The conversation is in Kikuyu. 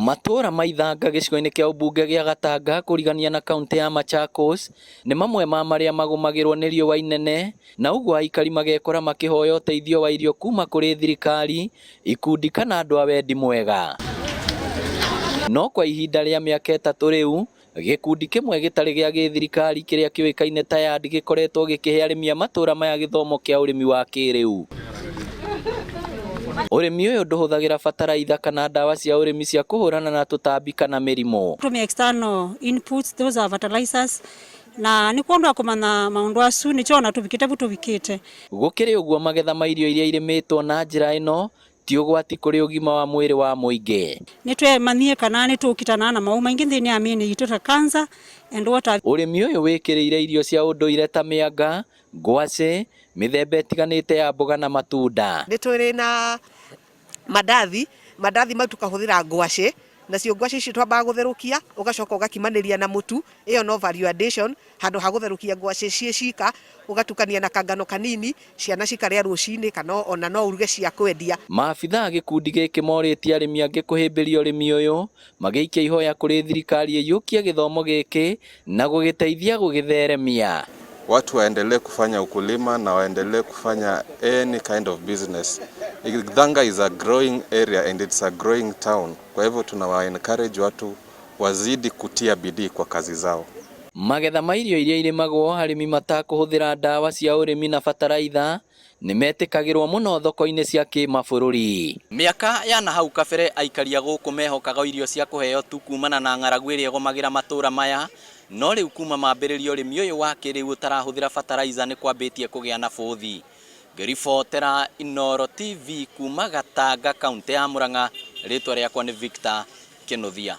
Matũũra ma Ithanga gĩcigo-inĩ kĩa ũmbunge gĩa Gatanga kũrigania na kauntĩ ya Machakos nĩ mamwe ma marĩa magũmagĩrwo nĩ riũa inene na ũguo aikari magekora makĩhoya ũteithio wa irio kuma kũrĩ thirikari, ikundi kana andũ a wendi mwega. No kwa ihinda rĩa mĩaka ĩtatũ rĩu, Gĩkundi kĩmwe gĩtarĩ gĩa gĩthirikari kĩrĩa kĩũĩkaine ta YARD gĩkoretwo gĩkĩhe arĩmi a matũra maya gĩthomo kĩa ũrĩmi wa kĩrĩu. Ũrĩmi ũyũ ndũhũthagĩra bataraitha kana ndawa cia ũrĩmi cia kũhũrana na tũtambi kana mĩrimũ. Tũmĩa external inputs, those are fertilizers na nĩ kwondũ wa kũmanya maũndũ acu nĩkyo ona tũvikĩte vu tũvikĩte. Gũkĩrĩ ũguo magetha ma irio iria irĩmĩtwo na njĩra ĩno ti ũgwati kũrĩ ũgima wa mwĩrĩ wa mũingĩ. Nĩ twemanyie kana nĩ tũkitana na maũũ maingĩ nthĩnĩ ya mĩĩnĩ itũ ta cancer and what have. Ũrĩmi ũyũ wĩkĩrĩire irio cia ũndũire ta mĩanga, ngwacĩ, mĩthemba ĩtiganĩte ya mboga na matunda. Nĩ tũrĩ na mandathi, mandathi mau tũkahũthĩra ngwacĩ, nacio ngwacĩ icio twambaga gũtherũkia, ũgacoka ũgakimanĩria na mũtu, ĩyo no value addition, handũ ha gũtherũkia ngwacĩ ciĩ cika, ũgatukania na kangano kanini, ciana cikarĩa rũcinĩ kana ona no ũruge cia kwendia. Maabitha a gĩkundi gĩkĩ morĩtie arĩmi angĩ kũhĩmbĩria ũrĩmi ũyũ, magĩikia ihoya kũrĩ thirikari ĩiyũkie gĩthomo gĩkĩ na gũgĩteithia gũgĩtheremia. Watu waendelee kufanya ukulima na waendelee kufanya any kind of business. Ithanga is a growing area and it's a growing town. Kwa hivyo tunawa encourage watu wazidi kutia bidii kwa kazi zao. Magetha ma irio iria irĩmagwo arĩmi matakũhũthĩra ndawa cia ũrĩmi na bataraitha nĩ metĩkagĩrwo mũno thoko-inĩ cia kĩmabũrũri. Mĩaka ya na hau kabere aikari a gũkũ mehokaga irio cia kũheo tu kumana na ng'aragu ĩrĩa ĩgũmagĩra matũra maya, no rĩu kuma mambĩrĩria ũrĩmi ũyũ wa kĩrĩu ũtarahũthĩra bataraitha nĩ kwambĩtie kũgĩa na bũthi. Ngĩribotera Inooro TV kuma Gatanga kauntĩ ya Murang'a, rĩtwa rĩakwa nĩ Victor Kĩnuthia.